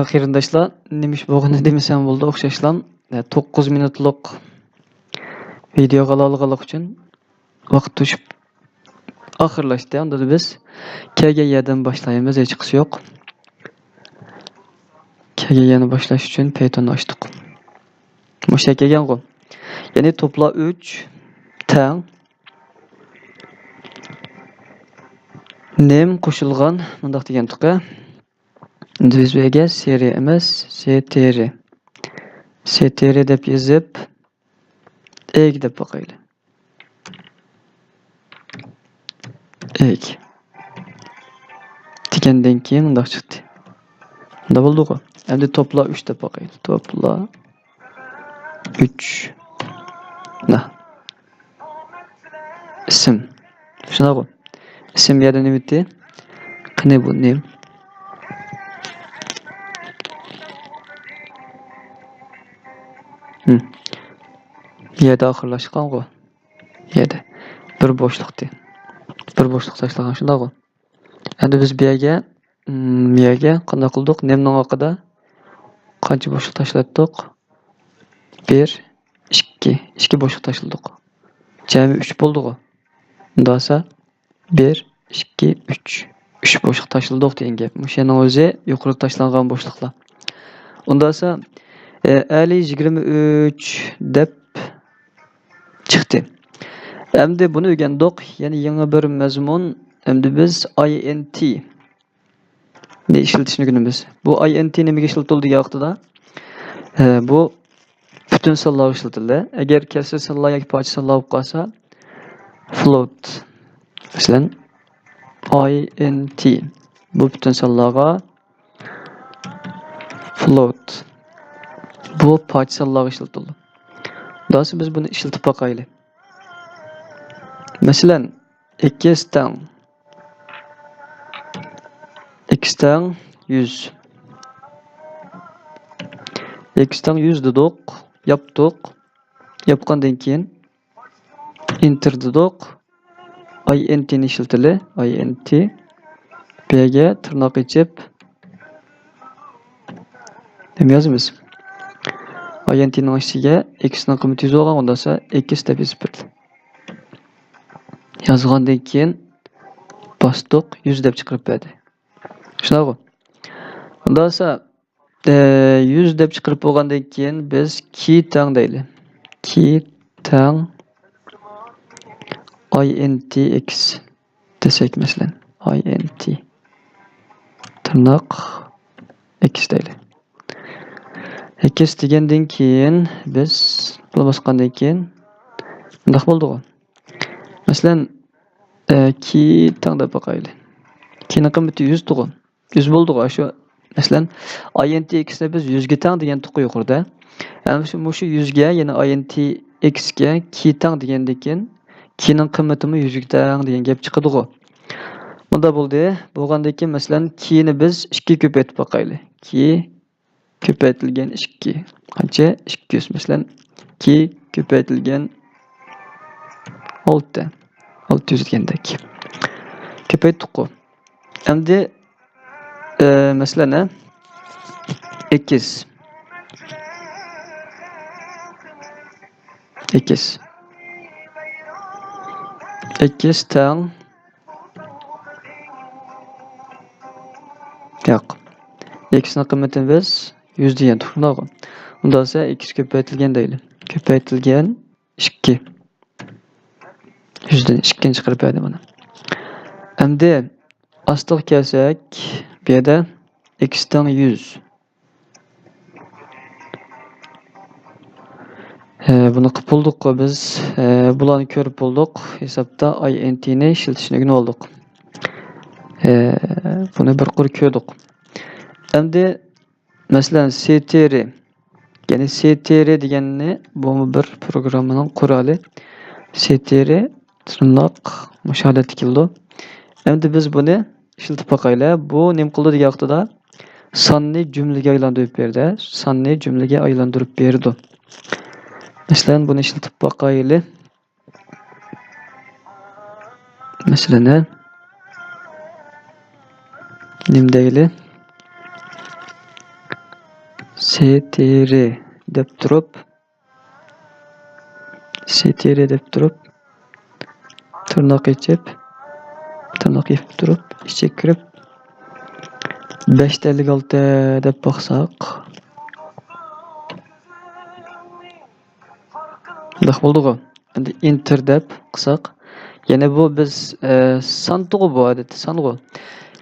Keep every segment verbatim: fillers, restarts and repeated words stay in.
قېرىنداشلار، نېمە ئىش بولغىنى دېمىسەم بولىدۇ، ئوخشاشلا، توققۇز مىنۇتلۇق ۋىدېئوغا ئالالىغانلىق ئۈچۈن ۋاقىت توشۇپ ئاخىرلاشتى. ئاندىن بىز كەلگەن يەردىن باشلايمىز، ھېچقىسى يوق. كەلگەن يەرنى باشلاش ئۈچۈن پەيتوننى ئاچتۇق. مۇشۇ يەر كەلگەنغۇ. يەنى توپلا ئۈچ تەڭ نېم قوشۇلغان مۇنداق دېگەن تۇقى. بىز بۇ يەرگە سېرى ئەمەس، سېتېرى. سېتېرى دەپ يېزىپ، ئېگ دەپ باقايلى. ئېگ. دېگەندىن كېيىن مۇنداق چىقتى. مۇنداق بولدىغۇ. ئەمدى توپلا ئۈچ دەپ باقايلى. توپلا ئۈچ. نە. ئىسىم. شۇنداقغۇ. ئىسىم يەردە نېمە ئىدى؟ قېنى بۇ نېم؟ ھىم. يەردە ئاخىرلاشقانغۇ. يەردە. بىر بوشلۇقتى. بىر بوشلۇق تاشلىغان شۇنداقغۇ. ئەمدى بىز بۇ يەرگە، م، بۇ يەرگە قانداق قىلدۇق؟ نېمىنىڭ ھەققىدە قانچە بوشلۇق تاشلاتتۇق؟ بىر، ئىككى. ئىككى بوشلۇق تاشلىدۇق. جەمئىي ئۈچ بولدىغۇ. مۇنداق بولسا، بىر، ئىككى، ئۈچ. ئۈچ بوشلۇق تاشلىدۇق دېگەن گەپ. مۇشۇنىڭ ئۆزى يۇقىرىدا تاشلانغان بوشلۇقلار. ئۇنداق بولسا، ئە، ئەلى يىگىرمە ئۈچ دەپ چىقتى. ئەمدى بۇنى ئۆگەندۇق. يەنە يېڭى بىر مەزمۇن. ئەمدى بىز ئاي ئېن تى نى ئىشلىتىشنى ئۆگىنىمىز. بۇ ئاي ئېن تى نېمىگە ئىشلىتىلىدۇ دېگەن ۋاقتىدا، ئە، بۇ پۈتۈن سانلارغا ئىشلىتىلدى. ئەگەر كەسىر سانلار ياكى پارچە سانلار بولۇپ قالسا، فلوت. مەسىلەن، ئاي ئېن تى. بۇ پۈتۈن سانلارغا، فلوت. بۇ پارچە سانلارغا ئىشلىتىلىدۇ. داسى بىز بۇنى ئىشلىتىپ باقايلى. مەسىلەن، ئېكس تەڭ، ئېكس تەڭ يۈز. ئېكس تەڭ يۈز دېدۇق، ياپتۇق. ياپقاندىن كېيىن ئېنتېر دېدۇق. ئاي ئېن تى نى ئىشلىتىلى، ئاي ئېن تى. بۇ يەرگە تىرناق ئېچىپ، نېمە يازىمىز؟ ئاي ئېن تى نىڭ ئىچىگە ئېكس نىڭ قىممىتى يۈز بولغان، ئۇنداق بولسا ئېكس دەپ يېزىپ بېرىلدى. يازغاندىن كېيىن باستۇق، يۈز دەپ چىقىرىپ بەردى. شۇنداقغۇ؟ ئۇنداق بولسا، ئە، يۈز دەپ چىقىرىپ بولغاندىن كېيىن بىز كى تەڭ دەيلى. كى تەڭ ئاي ئېن تى ئېكس دېسەك، مەسىلەن، ئاي ئېن تى تىرناق ئېكس دەيلى. ئېكس دېگەندىن كېيىن بىز بۇنى باسقاندىن كېيىن مۇنداق بولدىغۇ. مەسىلەن، ئە، كى تەڭ دەپ باقايلى. كى نىڭ قىممىتى يۈز تۇغۇ. يۈز بولدىغۇ، شۇ، مەسىلەن، ئاي ئېن تى ئېكس نى بىز يۈزگە تەڭ دېگەن تۇقى يۇقىرىدا. ئەمدى شۇ، مۇشۇ يۈزگە يەنە ئاي ئېن تى ئېكس كى تەڭ دېگەندىن كېيىن، كى نىڭ قىممىتىمۇ يۈزگە تەڭ دېگەن گەپ چىقىدىغۇ. مۇنداق بولدى. بولغاندىن كېيىن، مەسىلەن، كى نى بىز ئىككىگە كۆپەيتىپ باقايلى. كى كۆپەيتىلگەن ئىككى. قانچە؟ ئىككى يۈز. مەسىلەن، ئىككى كۆپەيتىلگەن ئالتە. ئالتە يۈز دېگەندەك. كۆپەيتتۇققۇ. ئەمدى، ئە، مەسىلەن، ئە، ئېكس. ئېكس. ئېكس تەڭ. ياق. ئېكس نىڭ قىممىتىنى بىز يۈز دېگەن تۇغۇ. ئۇنداق بولسا ئېكس كۆپەيتىلگەن دەيلى. كۆپەيتىلگەن ئىككى. يۈزدىن ئىككىنى چىقىرىپ بەردى مانا. ئەمدى ئاستىغا كەلسەك، بۇ يەردە ئېكس تەڭ يۈز. ھە، بۇنى قىلىپ بولدۇققۇ بىز. ھە، بۇلارنى كۆرۈپ بولدۇق. ھېسابتا ئاي ئېن تى نى ئىشلىتىشنى ئۆگىنىپ ئالدۇق. ھە، بۇنى بىر قۇر كۆردۇق. ئەمدى، مەسىلەن، سېتېرى. يەنى سېتېرى دېگەننى، بۇمۇ بىر پروگراممىنىڭ قورالى. سېتېرى تىرناق مۇشۇ ھالەتتە كېلىدۇ. ئەمدى بىز بۇنى ئىشلىتىپ باقايلى. بۇ نېمە قىلىدۇ دېگەن ۋاقتىدا، ساننى جۈملىگە ئايلاندۇرۇپ بېرىدۇ. ساننى جۈملىگە ئايلاندۇرۇپ بېرىدۇ. مەسىلەن، بۇنى ئىشلىتىپ باقايلى. مەسىلەن، نېمە دەيلى؟ سىتىرى دەپ تۇرۇپ، سىتىرى دەپ تۇرۇپ، تىرناق ئېچىپ، تىرناق يېپىپ تۇرۇپ، ئىچىگە كىرىپ، بەشتە ئەللىك ئالتە دەپ باقساق. مۇنداق بولدىغۇ. ئەمدى ئېنتېر دەپ قىلساق. يەنى بۇ بىز، ئە، سانتىغۇ بۇ ئادەتتە، سانغۇ.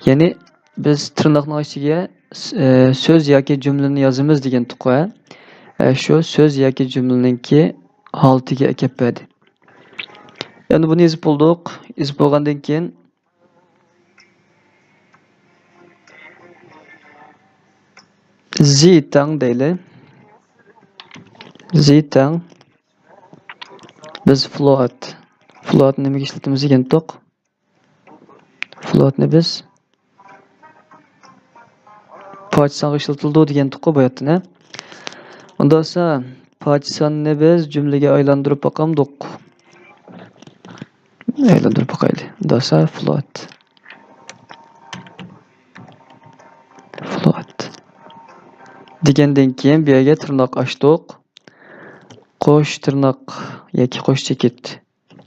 يەنى بىز تىرناقنىڭ ئىچىگە، ئە، سۆز ياكى جۈملىنى يازىمىز دېگەنتۇققۇ، ھە؟ ئە، شۇ سۆز ياكى جۈملىنىڭكى ھالىتىگە ئەكەپ بەردى. ئەمدى بۇنى يېزىپ بولدۇق. يېزىپ بولغاندىن كېيىن، زى تەڭ دەيلى. زى تەڭ. بىز فلوت. فلوتنى نېمىگە ئىشلىتىمىز دېگەنتۇق؟ فلوتنى بىز پاچسانغا ئىشلىتىلىدۇ دېگەنتۇققۇ باياتتىن، ھە؟ ئۇنداقسا پاچساننى بىز جۈملىگە ئايلاندۇرۇپ باقامدۇق؟ ئايلاندۇرۇپ باقايلى. داسا فلوت. فلوت. دېگەندىن كېيىن بۇ يەرگە تىرناق ئاچتۇق. قوش تىرناق ياكى قوش چېكىت.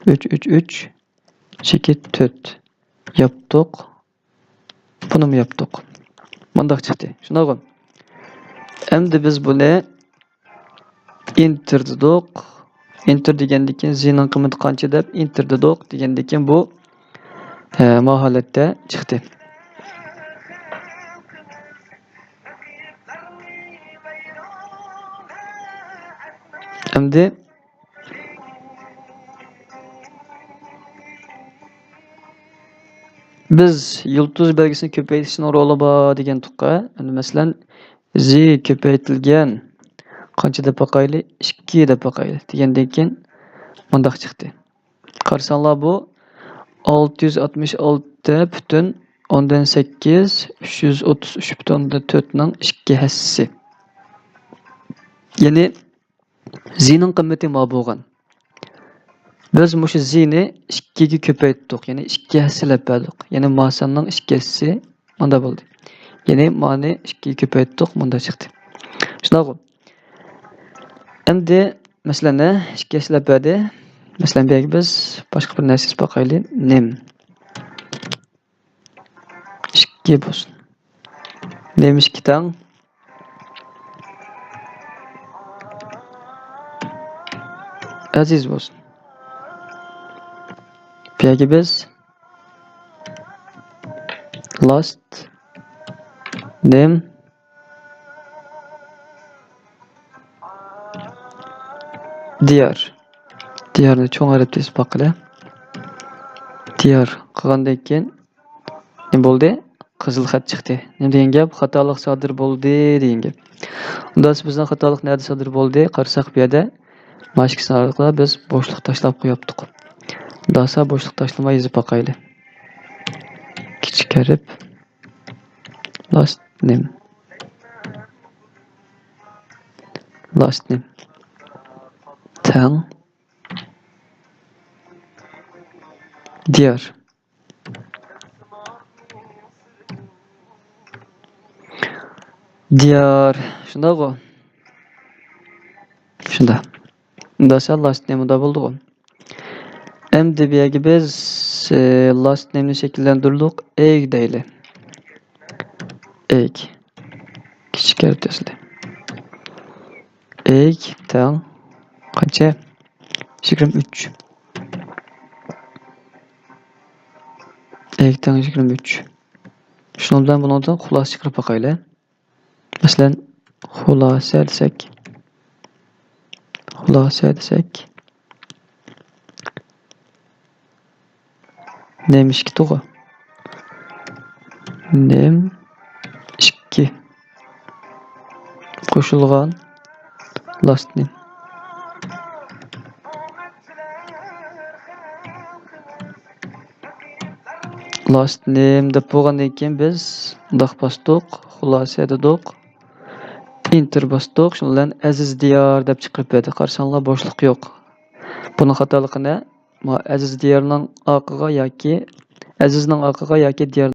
ئۈچ، ئۈچ، ئۈچ. چېكىت تۆت. ياپتۇق. بۇنىمۇ ياپتۇق. مۇنداق چىقتى. شۇنداقغۇ؟ ئەمدى بىز بۇنى ئېنتېر دېدۇق. ئېنتېر دېگەندىن كېيىن زىنىڭ قىممىتى قانچە دەپ ئېنتېر دېدۇق. دېگەندىن كېيىن بۇ، ھە، ما ھالەتتە چىقتى. ئەمدى بىز يۇلتۇز بەلگىسىنى كۆپەيتىشنىڭ رولى بار دېگەنتۇققۇ. ئەمدى مەسىلەن، زى كۆپەيتىلگەن قانچە دەپ باقايلى؟ ئىككى دەپ باقايلى دېگەندىن كېيىن مۇنداق چىقتى. قارىساڭلار، بۇ ئالتە يۈز ئاتمىش ئالتە پۈتۈن ئوندىن سەككىز، ئۈچ يۈز ئوتتۇز ئۈچ پۈتۈن ئوندىن تۆتنىڭ ئىككى ھەسسىسى. يەنى زىنىڭ قىممىتى ما بولغان. بىز مۇشۇ زىنى ئىككىگە كۆپەيتتۇق، يەنى ئىككى ھەسسىلەپ بەردۇق. يەنى ما ساننىڭ ئىككى ھەسسىسى مۇندا بولدى. يەنى مانى ئىككىگە كۆپەيتتۇق، مۇندا چىقتى. شۇنداقغۇ؟ ئەمدى، مەسىلەن، ئىككى ھەسسىلەپ بەردى. مەسىلەن، بۇ يەرگە بىز باشقا بىر نەرسە يېزىپ باقايلى. نېم. ئىككى بولسۇن. نېمە ئىككى تەڭ؟ ئەزىز بولسۇن. بۇ يەرگە بىز لاست نېم دىيار. دىيارنى چوڭ ھەرپتە يېزىپ باققىلى. دىيار قىلغاندىن كېيىن نېمە بولدى؟ قىزىل خەت چىقتى. نېمە دېگەن گەپ؟ خاتالىق سادىر بولدى دېگەن گەپ. ئۇندا بىزنىڭ خاتالىق نەدە سادىر بولدى؟ قارىساق، بۇ يەردە مانا ئىككىسىنى ئارىلىقىدا بىز بوشلۇق تاشلاپ قويۇپتۇق. داسا بوشلۇق تاشلىماي يېزىپ باقايلى. كىچىك ھەرپ. لاست نېم. لاست نېم. تەڭ. دىيار. دىيار. شۇنداقغۇ؟ شۇنداق. ئۇندا سەن لاست نېمىدا بولدىغۇ؟ ئەمدى بۇ يەرگە بىز، ئى، لاست نېمىنى شەكىللەندۈردۇق؟ ئېگ دەيلى. ئېگ. كىچىك ھەرپ تەسلى. ئېگ تەڭ قانچە؟ يىگىرمە ئۈچ. ئېگ تەڭ يىگىرمە ئۈچ. شۇنىڭ بىلەن بۇنىڭدىن خۇلاسە چىقىرىپ باقايلى. مەسىلەن، خۇلاسە دېسەك، خۇلاسە دېسەك، نېم ئىككى تۇغۇ. نېم ئىككى. قوشۇلغان لاست نېم. لاست نېم دەپ بولغاندىن كېيىن بىز مۇنداق باستۇق، خۇلاسە دېدۇق، ئېنتېر باستۇق. شۇنىڭ بىلەن ئەزىز دىيار دەپ چىقىرىپ بەردى. قارىساڭلار، بوشلۇق يوق. بۇنىڭ خاتالىقى نە؟ ما ئەزىز دىيارنىڭ ئاقىغا ياكى ئەزىزنىڭ ئاقىغا ياكى دىيار